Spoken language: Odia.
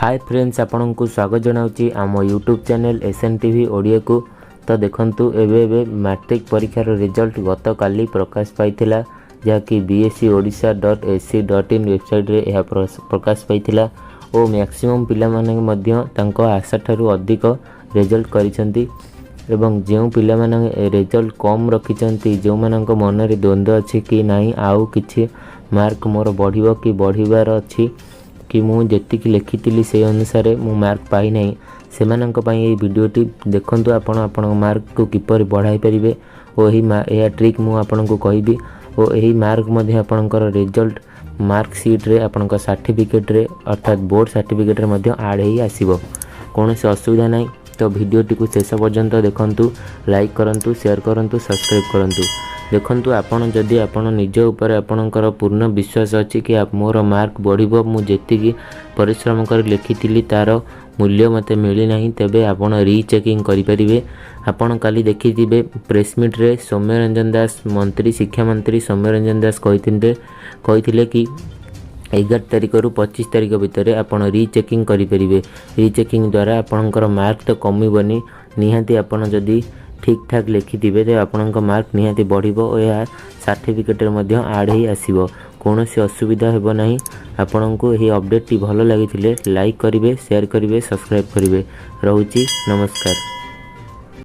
ହାଏ ଫ୍ରେଣ୍ଡସ୍, ଆପଣଙ୍କୁ ସ୍ୱାଗତ ଜଣାଉଛି ଆମ YouTube channel S N TV ଓଡ଼ିଆକୁ। ତ ଦେଖନ୍ତୁ, ଏବେ ଏବେ ମାଟ୍ରିକ ପରୀକ୍ଷାର ରେଜଲ୍ଟ ଗତକାଲି ପ୍ରକାଶ ପାଇଥିଲା, ଯାହାକି bse.odisha.ac.in ୱେବସାଇଟ୍ରେ ଏହା ପ୍ରକାଶ ପାଇଥିଲା ଓ ମ୍ୟାକ୍ସିମମ୍ ପିଲାମାନେ ମଧ୍ୟ ତାଙ୍କ ଆଶାଠାରୁ ଅଧିକ ରେଜଲ୍ଟ କରିଛନ୍ତି। ଏବଂ ଯେଉଁ ପିଲାମାନେ ରେଜଲ୍ଟ କମ୍ ରଖିଛନ୍ତି, ଯେଉଁମାନଙ୍କ ମନରେ ଦ୍ୱନ୍ଦ୍ୱ ଅଛି କି ନାହିଁ, ଆଉ କିଛି ମାର୍କ ମୋର ବଢ଼ିବ କି ବଢ଼ିବାର ଅଛି କି ମୁଁ ଯେତିକି ଲେଖିଥିଲି ସେଇ ଅନୁସାରେ ମୁଁ ମାର୍କ ପାଇନାହିଁ, ସେମାନଙ୍କ ପାଇଁ ଏହି ଭିଡ଼ିଓଟି ଦେଖନ୍ତୁ। ଆପଣ ଆପଣଙ୍କ ମାର୍କକୁ କିପରି ବଢ଼ାଇ ପାରିବେ ଓ ଏହା ଟ୍ରିକ୍ ମୁଁ ଆପଣଙ୍କୁ କହିବି ଓ ଏହି ମାର୍କ ମଧ୍ୟ ଆପଣଙ୍କର ରେଜଲ୍ଟ ମାର୍କ ସିଟ୍ରେ, ଆପଣଙ୍କ ସାର୍ଟିଫିକେଟ୍ରେ, ଅର୍ଥାତ୍ ବୋର୍ଡ଼ ସାର୍ଟିଫିକେଟ୍ରେ ମଧ୍ୟ ଆଡ଼୍ ହେଇ ଆସିବ। କୌଣସି ଅସୁବିଧା ନାହିଁ। ତ ଭିଡ଼ିଓଟିକୁ ଶେଷ ପର୍ଯ୍ୟନ୍ତ ଦେଖନ୍ତୁ, ଲାଇକ୍ କରନ୍ତୁ, ସେୟାର କରନ୍ତୁ, ସବସ୍କ୍ରାଇବ୍ କରନ୍ତୁ। ଦେଖନ୍ତୁ, ଆପଣ ଯଦି ଆପଣ ନିଜ ଉପରେ ଆପଣଙ୍କର ପୂର୍ଣ୍ଣ ବିଶ୍ୱାସ ଅଛି କି ମୋର ମାର୍କ ବଢ଼ିବ, ମୁଁ ଯେତିକି ପରିଶ୍ରମ କରି ଲେଖିଥିଲି ତା'ର ମୂଲ୍ୟ ମୋତେ ମିଳିନାହିଁ, ତେବେ ଆପଣ ରିଚେକିଂ କରିପାରିବେ। ଆପଣ କାଲି ଦେଖିଥିବେ, ପ୍ରେସମିଟ୍ରେ ସୌମ୍ୟରଞ୍ଜନ ଦାସ ମନ୍ତ୍ରୀ, ଶିକ୍ଷାମନ୍ତ୍ରୀ ସୌମ୍ୟରଞ୍ଜନ ଦାସ କହିଥିଲେ କି 11 ତାରିଖରୁ 25 ତାରିଖ ଭିତରେ ଆପଣ ରିଚେକିଂ କରିପାରିବେ। ରିଚେକିଂ ଦ୍ୱାରା ଆପଣଙ୍କର ମାର୍କ ତ କମିବନି। ନିହାତି ଆପଣ ଯଦି ଠିକ୍ ଠାକ୍ ଲେଖିଥିବେ, ତେବେ ଆପଣଙ୍କ ମାର୍କ ନିହାତି ବଢ଼ିବ ଓ ଏହା ସାର୍ଟିଫିକେଟ୍ରେ ମଧ୍ୟ ଆଡ଼୍ ହେଇ ଆସିବ। କୌଣସି ଅସୁବିଧା ହେବ ନାହିଁ। ଆପଣଙ୍କୁ ଏହି ଅପଡ଼େଟ୍ଟି ଭଲ ଲାଗିଥିଲେ ଲାଇକ୍ କରିବେ, ସେୟାର କରିବେ, ସବସ୍କ୍ରାଇବ୍ କରିବେ। ରହୁଛି, ନମସ୍କାର।